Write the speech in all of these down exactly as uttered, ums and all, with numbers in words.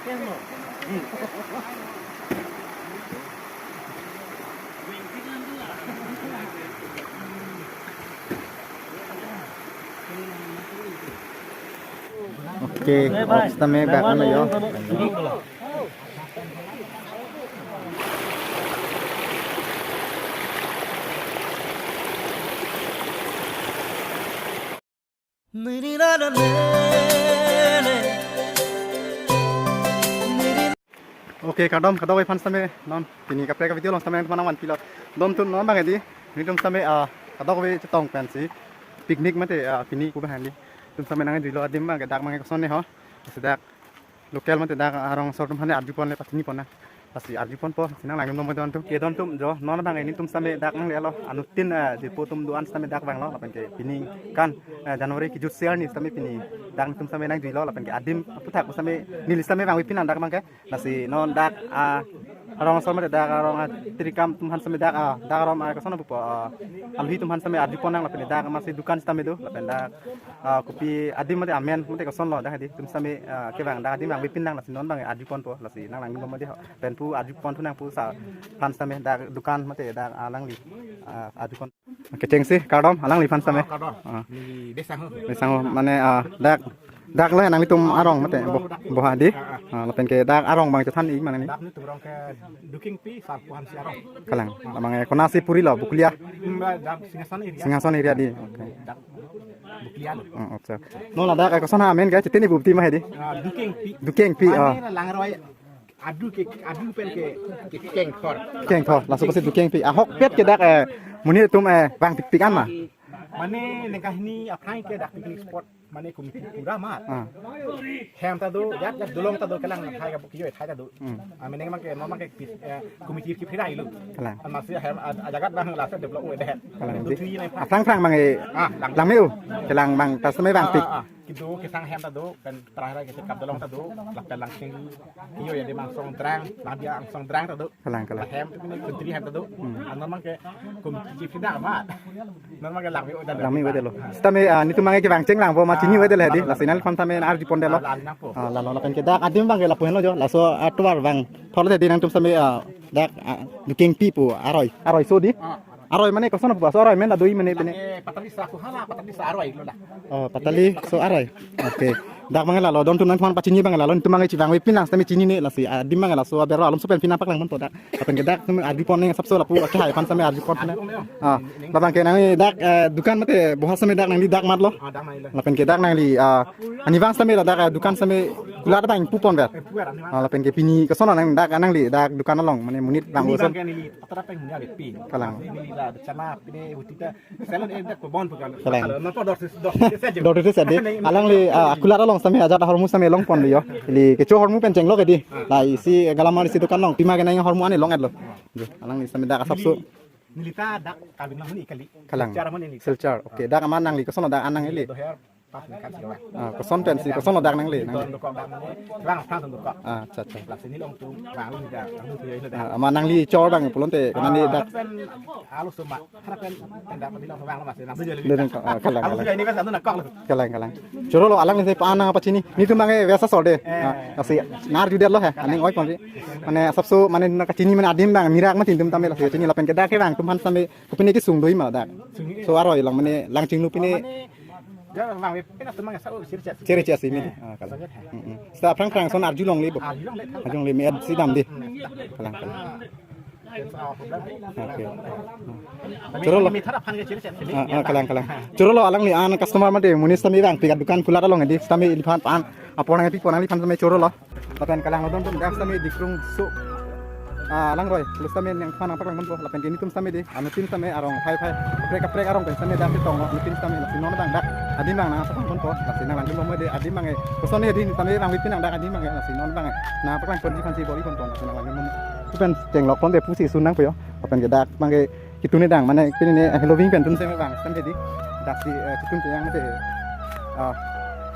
Okay, off tame back ano yo. Okay, kardom, kadokave aphan sitame non pini kaprek video along sitame nangtum aphan nangvanpilo. Don tum non bang edi, nelitum sitame, ah, kadokave chetong pensi picnic mate, ah, pini ku bang handi. Tum sitame nangjuilo adim bang ke dak bang ke koson ne ho. Lasi dak local mate dak arong asor atum aphan arjupon le pachini pon na. Lasi arjupon po, si nang langdun bom don tum, ke don tum jo, non bang ke nelitum sitame dak nanglelo, anuttin, eh, jirpo atum do-an sitame dak vanglo, lapen ke pini kan, eh, January kejut isi arni sitame pini dak nelitum sitame nangjuilo, lapen ke adim aphuthak sitame neli sitame vangvepin nang dak bang ke. Lasi non dak, ah, arong asor mate dak arong, ah, tirikam atum aphan sitame dak, ah, dak arong, ah, koson pupo, ah, alhi atum aphan sitame arjupon nang lapen dak amatsi dukan sitame do, lapen dak, ah, kopi adim mate amen mate kosonlo dak hedi, tum sitame, ah, kevang dak adim vangvepin nang, lasi non bang arjupon po, lasi nang langdun bom edi ho. Pen pu arjupon thu nang pu sa aphan sitame dak dukan mate dak alangli, ah, arjupon. Kechengsi, kardom, alangliphan sitame. Oh, kardom. Ah. Neli Besang ho. Besang ho, mane, ah, dak, dak le nanglitum arong mate, bo, boha di. Ah, ah. Ah, lapen ke dak arong bang chethan ik mane ni. Dak nelitum arong ke Dukengpi, Sarpohansi arong. Kalang, ah, bang, eh, konatsi purilo, Bokolia. Hmm, dak Singhason area. Singhason area di. Okay. Dak Bokolia lo. Oh, okay. Non ladak, eh, koson amen ke, chetini bupti ma hedi. Ah, Dukengpi. Dukengpi, ah. Mane la langroi. Adu ke, adu pen ke, ke kengthor. Kengthor, laso apotsi Dukengpi. Ahokpet ke dak, eh, monit atum, eh, vangpikpik an ma. Mane nengkahini aphrang ke dak picnic spot, mane committee pura ma. Ah. Hem ta do, jat jat dolong ta do, kelang hai ka bukio hai ta do. Hmm. Ah, mane bang ke, non bang ke, eh, committee ke pira ilu. Kalang. Amatsi hem, ah, ajagat bang laso develop we deh. Kalang. Duthui nai pha. Aphrang phrang bang, eh, ah, lang. Langme-o. Kelang bang, ta sitame vangpik. Ah, ah, ah. Kedo kesang hem ta do, pen terakhir ke kap dolong ta do, lapen Langchinglu, iyo ya di Angsong Drang, Langbi Angsong Drang ta do. Kalang, kalang. Hem tu pini Kuntri hem ta do. Hmm. Ano bang ke kum chief da ma. Ano bang ke langme-o da. Langme-o da lo. Sitame, ah, nelitum bang ke vangcheng lang po ma chini we da le di. Ah, lasi nangliphan sitame arjupon da lo. Ah, lang po. Ah, lalo lapen ke dak adim bang ke lapu henlo jo. Laso atovar bang thor le di nangtum sitame, ah, dak, ah, Dukengpi pu aroi. Aroi so di. Ah. Aroi mane koson pu, so aroi amen la do-i mane pine. Eh, Patalisa ko hala, Patalisa aroi lo dak. Oh, Patali so aroi. Okay. Dak bang lalo, don tum nangtum aphan pachini bang lalo, nelitum bang chevangvepin nang sitame chinine lasi, ah, adim bang laso aber alomso pen pina paklang pon to dak. Lapen ke dak tum arjupon ne asapso lapu, okay, hai aphan sitame arjupon ne. Ah, labang ke nangli dak, eh, dukan mate boha sitame dak nangli dak matlo. Ah, dak matlo. Lapen ke dak nangli, ah, ani vang sitame la dak, eh, dukan sitame kulat bang pupon ber. Eh, puar ani vang. Ah, lapen ke pini koson nang dak nangli dak dukan along mane monit bang. Ini koson bang ke neli Patra peng punya pi. Kalang. Ini la chana pine utita. Salon eh dak pabon pukan. Kalang. Kalau nonton dos dos saja. Dor itu saja. Alangli, ah, kulat along sitame ajat ahormu sitame longpon di yo. Ili kecho ahormu pen chenglok edi. La isi galamar isi dukan along. Pima kena yang ahormu ane long-etlo. Jo, alangli sitame dak asapso. Neli ta dak kabin lang ni kali. Kalang. Silchar mane ni. Silchar. Okay, dak amat nangli koson dak an nangli. Doher. Pas ni kan sih, Wak. Ah, koson pensi, koson lo dak nangli, nangli. Don dokok dak mane, bang aphrang don dokok. Ah, acha, acha. Lasi neli long tu, bang lu dak, bang lu tu ya ini dak. Ah, amat nangli chor bang pulote, ke nangli dak. Harapan, alo suma, harapan, tenda pemilih orang lama sih, langsung jadi. Dong, ah, kalang, kalang. Ini kan satu nak kok. Kalang, kalang. Choro lo alangli sitame pa-an nangpachini. Nelitum bang, eh, biasa sor de. Eh. Ah, lasi ngarju det lo he, aning oi pon ri. Mane asapso, mane nangkachini mane adim bang, mirak mati nelitum tame lasi chini lapen ke dak ke bang, tum aphan sitame, kopine kesung do-i ma dak. Sung-i. So aroi along mane Langchinglu pine. Mane, ya, bang, pine atum bang sa, oh, sir, sir. Sir, sir, simi. Eh, ah, kalang. Sangat, ha. Mm, mm. Sita aphrang aphrang son arju longle bo. Arju longle. Arju longle, me-et si dam di. Hmm. Kalang, kalang. Ah. Okay. Choro lo. Mithara phan ke chiri chat sini. Ah, ah, kalang, kalang. Choro lo alangli an customer mate monit sitame vangpik adukan kulat along edi sitame iliphan pan apor nangpi pon nangliphan sitame choro lo. Lapen kalang lo don tum dak sitame Dikrung so. Ah, alangroi, lo sitame nangphan nangpaklang pon po. Lapen ke nelitum sitame di, anuttin sitame arong phai phai. Kaprek kaprek arong pen sitame dak chetong lo, anuttin sitame lasi non bang dak. Adim bang nangpaklang pon po. Lasi nang langdun bom edi, adim bang e. Koson edi sitame vangpik nang dak adim bang e, lasi non bang e. Nangpaklang pon di phan si bor-i pon po, lasi nang langdun bom. Pen chenglok pon de pusi sun nang po yo. Lapen ke dak bang ke ketun ne dang, mane pini ne, eh, Halloween pen tun sitame vang, sitame di. Dak si, eh, ketun te yang te, ah,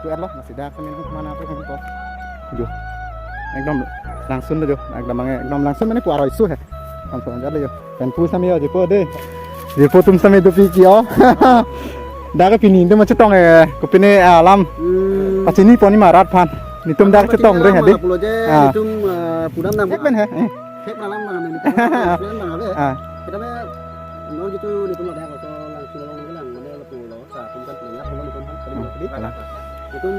tu er lo, lasi dak sitame nang kemana apa kan to. Jo. Ekdom langsun jo, ekdom bang, ekdom langsun mane pu aroi so he. Langsun aja jo. Pen pu sitame jo, jirpo de. Jirpo atum sitame dopik yo. Dak ke pini tu macam tong eh, kopine, ah, alam. Hmm. Pachini pon-i ma rat phan. Netum dak chetong re hadi. Pulo je Ah. netum, eh, pudam dam. Thek pen he. Eh. Thek malam bang netum. Pudam bang abe. Ah. Kita be non gitu netum ada kalau langsung langsung bilang mana lo pulo. Sa kum kan punya pulo netum kan kali Hmm. kali. Kalang. Netum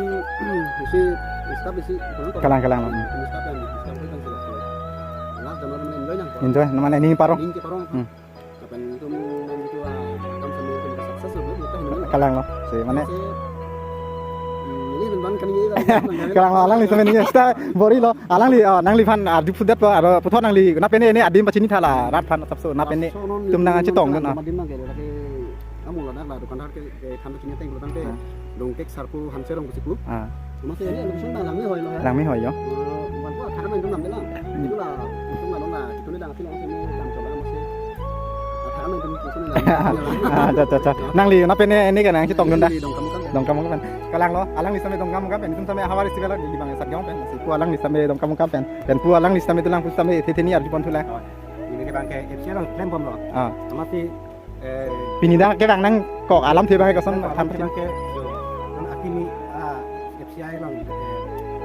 isi staff isi pulo. Kalang, kalang. Netum staff yang di staff itu kan sudah. Lah jangan main enjoy yang. Enjoy, namanya ini parong. Ini parong. Hmm. Lapen netum nang gitu, ah, kam sami netum success lo, kita ini. Kalang lo, si mane. Si, hmm, ini teman kan ini. Kalang lo, alangli sami ini, sta bor-i lo, alangli, oh, nangliphan, ah, di pudet lo, aro puthot nangli, nangpene ini adim pachini tha la, rat aphan sapso, nangpene, Sapso non netum nang netum chetong nang no. Adim nang kere, tapi kamu lo dak la, dukan har ke, ke khan chini teng lo tangte, Hmm. Dongkek Sarpo Hanserong kusiku. Ah. Masih ini, langsung dah langme hoi lo ya. Langme hoi yo. Eh, bukan kok, karena main dum lam bilang. Hmm. Itulah, untung lah, dong lah, itu ni dah, sini, sini, dah, coba masih. Ah, karena main dum, sini, dah. Ah, cha, cha, cha. Nangli, nangpene ini kan, nang chetong dun dah. Ini Dongkamukam kan. Dongkamukam kan. Kalang lo, alangli sami Dongkamukam kan. Netum sami Hawa Festival di bang Satgaon kan. Si pu alangli sami Dongkamukam kan. Pen pu alangli sami tulang pu sami thethe ni arju pon thu la. Oh, ini ke bang ke F C along klem bom lo. Ah. Sama si Eh, Pini dak kevang nangkok alamthe bang koson alam tham pachin. Ke, yo, non akimi, ah, F C I along, eh,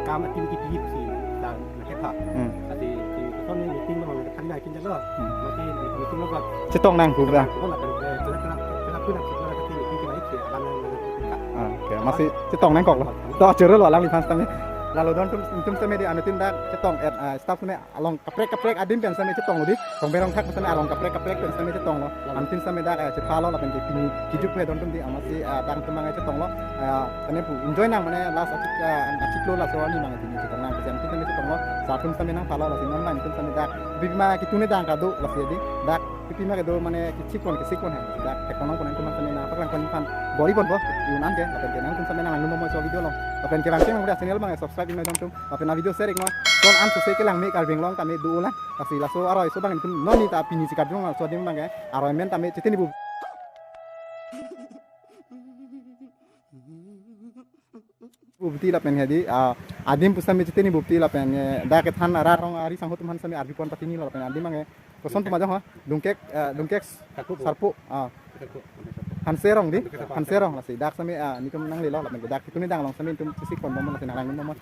kam akimi kipi si, dan nakepha. Hmm. Ati, si, koson ni meeting along, kan na kin jalo. Hmm. Mati meeting lo bang. Chetong nang pu bang. Koson akan, eh, kena, kena, kena pun nak, kena kati meeting kena isi, alam yang, yang, yang, Ah, oke, masih chetong nangkok lo. To choro lo alangliphan sami. Lalo don tum, tum sami di anutin dak chetong, eh, ah, staff sami along kaprek kaprek adim pen sami chetong lo di. Rong berong thak sami along kaprek kaprek pen sami chetong lo. Antin sami dak, eh, chepha lo lapen ke pini kijuk pe don tum di amatsi, eh, dang tum bang chetong lo. Eh, kene pu enjoy nang mane last achik, eh, achiklo laso ani bang pini chetong nang pesi antin sami chetong lo. Sa tum sami nangpha lo lasi non bang antin sami dak. Bima kitune dang kado lasi di. Dak pipima kedo mane kichik pon kisik pon he. Dak theklong pon antum sami nangpaklang pon aphan bor-i pon po. Yun an ke lapen ke nangtum sami nang langdun momo so video lo. Lapen ke bang cheng bang channel bang subscribe iknon don tum. Lapen a video share iknon. Ton an suse kelang me Karbi Anglong kami do ulang. Lasi laso aroi so bang tum non ni ta pini si Karbi Anglong laso adim bang ke. Aroi men tame chitini bu. Bupti lapen hedi, ah, adim pu sami chitini bupti lapen, eh, dak kethan arat rong ari sangho tum aphan sami arju pon pachini lo lapen adim bang ke. Koson tum aja ho, Dongkek, eh, Dongkek Sarpo. Sarpo, ah. Sarpo. Hanserong di, Hanserong lasi dak sami, ah, netum nanglelo lapen dak kitune dang along sami tum sisik pon bom lasi nang langdun bom.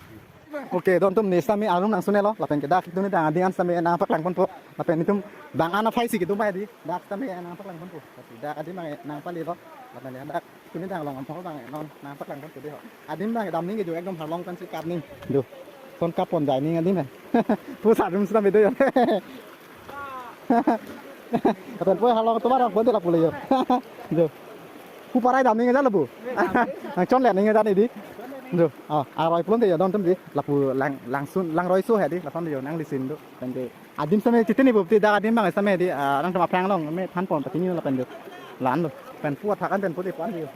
Oke, don tum ne sami arum nangsun-e lo, lapen ke dak kitune dang adim an sami nangpaklang pon po, lapen netum dang an aphai si kedo mai di, dak sami nangpaklang pon po, lapen dak adim bang nangpale lo, lapen dak kitune dang along amthol bang non nangpaklang pon po di ho. Adim bang dam ning ke jo ekdom harlong kan si kap ning. Do. Son kap pon jai ning adim bang. Pu sa arum sami do yo. Lapen pu halong tumar rok bonte lapu le yo. Jo. Pu parai dam ning jalo bu. Nangchonlet ning jani di. Jo. Ah, aroi pulote yo don tum di. Lapu lang langsun langroi so he di. Lason yo nang lisin do. Pen di. Adim sami chitini bupti dak adim bang sami di. Ah, nangtum aphrang along me than pon pachini lapen do. La-an lo. Pen pu athak an pen pu di pu an di yo.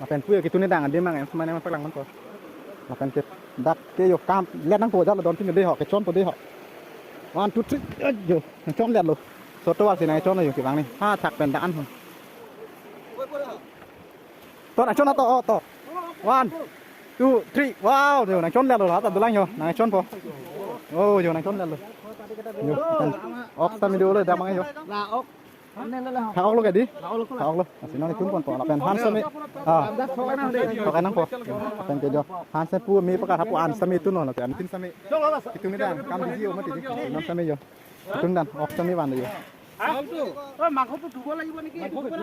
Lapen pu yo kitune dang adim bang sami nangpaklang pon po. Lapen ke dak ke yo kam let nang po jalo don tum di ho kechon po di ho. One, two, three. Yo, nangchonlet lo. Soto arsi nangchon yo kevang ni. Ha thak pen daan ho. To nangchon to, oh, to. One, two, three. Wow, yo nangchonlet lo, ha ta dolang yo, nangchon po. Oh, yo nangchonlet lo. Yo, kan. Ok sami do lo dam bang yo. La ok. Thak ok lo ke di? Thak ok lo. Thak ok lo. Lasi non netum pon po lapen han sami. Ah. Thok nang po. Lapen ke jo. Han sami pu me pakar hapu an sami tu no lapen antin sami. Kitune dang kam di yo mati di. Non sami yo. Kitun dang ok sami van yo.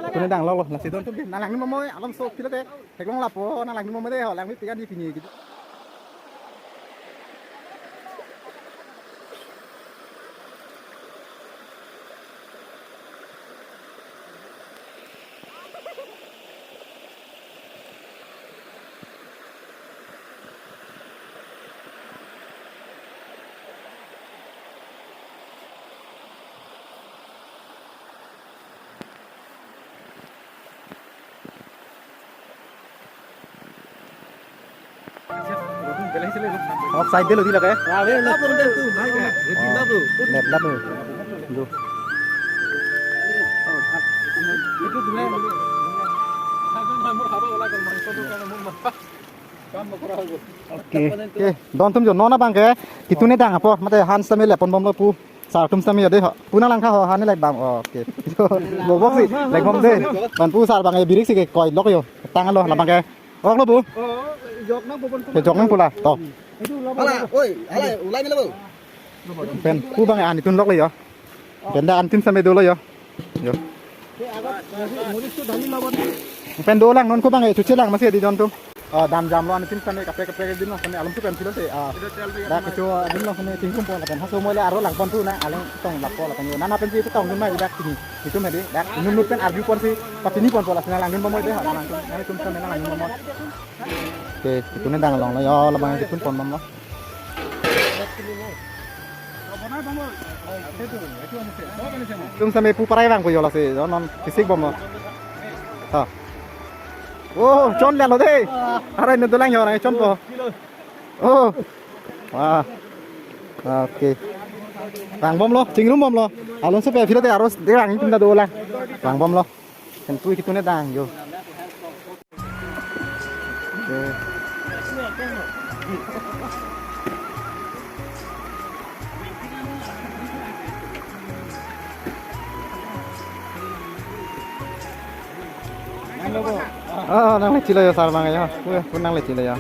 Kitune dang lo lo. Lasi don tum di. Nang langdun momo alom so pila te. Theklong lapo nang langdun momo de ho langdun pikan di pini gitu. Offside dilo di lake. Net lap lo. Lo. Oke. Oke, don tum jo non abang ke. Kitune dang apo mate han sami le pon bom lo pu. Sar tum sami yo de ho. Pu nang lang tha ho han le bang. Oke. Bo bok si le bom de. Ban pu sar bang e birik si ke koi lok yo. Tang lo la bang ke. Ok lo bu. Ke jok nang pu la. To. Hala, oi, hala, ulai melo. Pen pu bang an itun lok le yo. Pen dak antin same dolo yo. Yo. Pen dolang non ko bang e chuche lang masi di don tum. Ah, dam jam lo antin same kaprek kaprek din lo same alum tu pen philo se. Ah, dak kecho din lo same tingkum po lapen haso moi le aro lang pon tu na aleng tong lak po lapen yo. Nana pen si tong dun mai dak tini. Itum hedi dak nun nun pen arju pon si patini pon po la sina lang dun bomoi de ha lang tum. Nang tum same lang dun bomoi. Oke, itum ne dang long lo yo labang itum pon bom lo. Itum same pu parai bang ko yo lasi, non kisik bom lo. Ha. Oh, chon le lo de. Arai ne dolang yo nang chon po. Oh. Wah. Oke. Bang bom lo, chingrum bom lo. Alon se pe philo te aros de bang itum ta dolang. Bang bom lo. Kan tui kitu ne dang yo. Oh, nang le chilo yo sar bang yo. Pu, pu nang le chilo yo.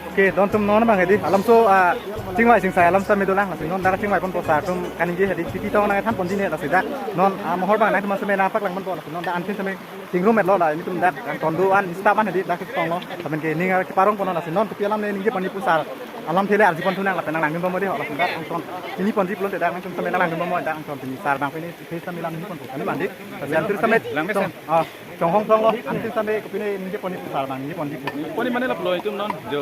Oke, don tum non bang hedi. Alam so, ah, chingvai chingsai alam same dolang. Lasi non dak chingvai pon po sar tum kaningje hedi. Titi tong nang than pon di ne lasi dak. Non, ah, mohor bang nangtum same nangpaklang pon po lasi non dak antin same chingrum et lo la. Ini tum dak angton do-an staff an hedi dak tong lo. Lapen ke ning ar keparong pon lasi non kopi alam ne ningje pon ni pu sar. Alamthe le arju pon thu nang lapen nang lang dun bomoi de ho lasi dak angton. Ini pon ji pulote dak nangtum same nang lang dun bomoi dak angton pini sar bang pini face same lang ni pon thu. Kani mandi. Lasi antin same lang mesen. Ah. Chonghong thong lo, antin same kopine ningje pon ni pu sar bang, ningje pon ni pu. Pon ni mane lap lo itum non, jo.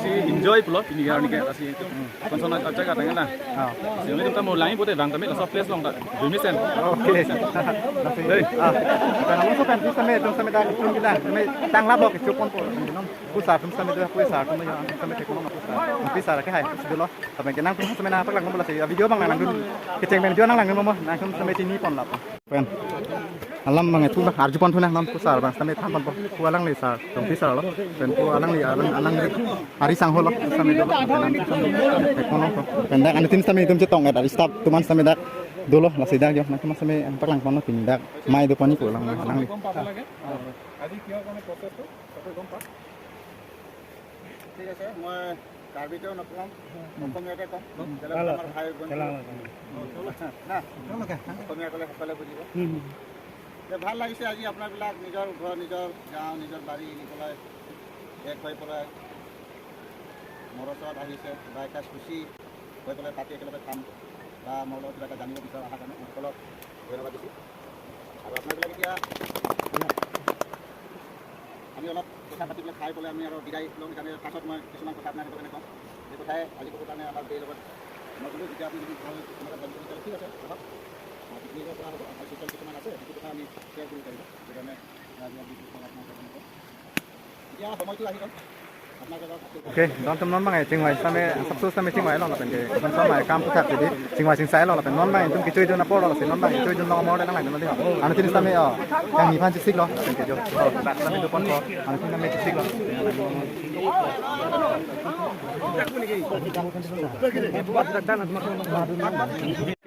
Si enjoy pulo, pini gar ni ke, asi itum. Konson aja ka tangan na. Ah. Si itum tamu lain pute bang kami, so place long ta, jumi sen. Oke. Lasi, hei. Ah. Kan alam so kan, itum same, itum same dak, itum bilang, same tang lap lo, kecho pon po, non. Pu sar itum same do, pu sar itum yo, antin same ke kono pu sar. Pu sar ke hai, si dolo. Tapi ke nangtum same nangpaklang bomlo si, video bang nang dun, kecheng pen video nang lang bomlo, nangtum same chini pon lap. Pen. Alam bang thu la arju pon thu nang non pu sar bang same than pon po. Pu alangli sar, tong pi sar lo. Pen pu alangli alang alang ari sangho lo. Same do. Pen nang same. Pen kono ko. Pen dak antin same itum chetong et ari staff tum an same dak dolo lasi dak yo. Nangtum same nangpaklang pon lo pini dak. Mai do pon ni pu alang alangli. আজি কিহৰ কাৰণে প্ৰচেছটো চবে গম পাওক। ঠিক আছে, মই কাৰ্বিতেও নকম, অসমীয়াতে কম। উম। বেলেগ ভাল আমাৰ আছে। ভাই বন্ধু। খেলা নাই। না, তেওঁলোকে। অসমীয়া ক'লে সকলোৱে বুজিব। উম, উম। যে ভাল লাগিছে আজি আপোনাৰবিলাক নিজৰ ঘৰ, নিজৰ গাঁও, নিজৰ বাৰী এৰি পেলাই, এক হৈ পেলাই মৰচত আহিছে, কিবা এটা খুচি হৈ পেলাই পাতি একেলগে খাম বা মোৰ লগত কিবা এটা জানিব বিচৰা অহাৰ কাৰণে মই সকলোক ধন্যবাদ দিছোঁ। আৰু আপোনাৰবিলাক এতিয়া আমি অলপ কথা পাতি পেলাই খাই পেলাই আমি আৰু বিদায় ল'ম। সেইকাৰণে পাছত মই কিছুমান কথা আপোনাৰ সেইটো কাৰণে ক'ম। এই কথাই আজি ক'ব কাৰণে আমাৰ বেৰ লগত মই বোলো যেতিয়া আপুনি যদি ভাল এনেকুৱা ভাবিছে তেতিয়াহ'লে ঠিক আছে, আহক। আমাৰ পিকনিকৰ পৰা হ'ব, আমাৰ ছ'চিয়েল কিছুমান আছে, সেইটো কথা আমি শ্বেয়াৰ কৰিব পাৰিব। সেইকাৰণে আজি আমি আপোনাক ক'ম। এতিয়া সময়টো আহি গ'ল। আপোনালোকে যাওক। Oke, don tum non bang chingvai same, sabsu same chingvai lo lapen ke, don same kam tu thak jadi, chingvai chingsai lo lapen non bang tum kechui dun apor lo lapen non bang kechui dun lo amor nang lang dun lo dia. Anu tin same, oh, yang ni phan chisik lo, lapen ke jo. Oh, same tu pon ko, anu tin same chisik lo.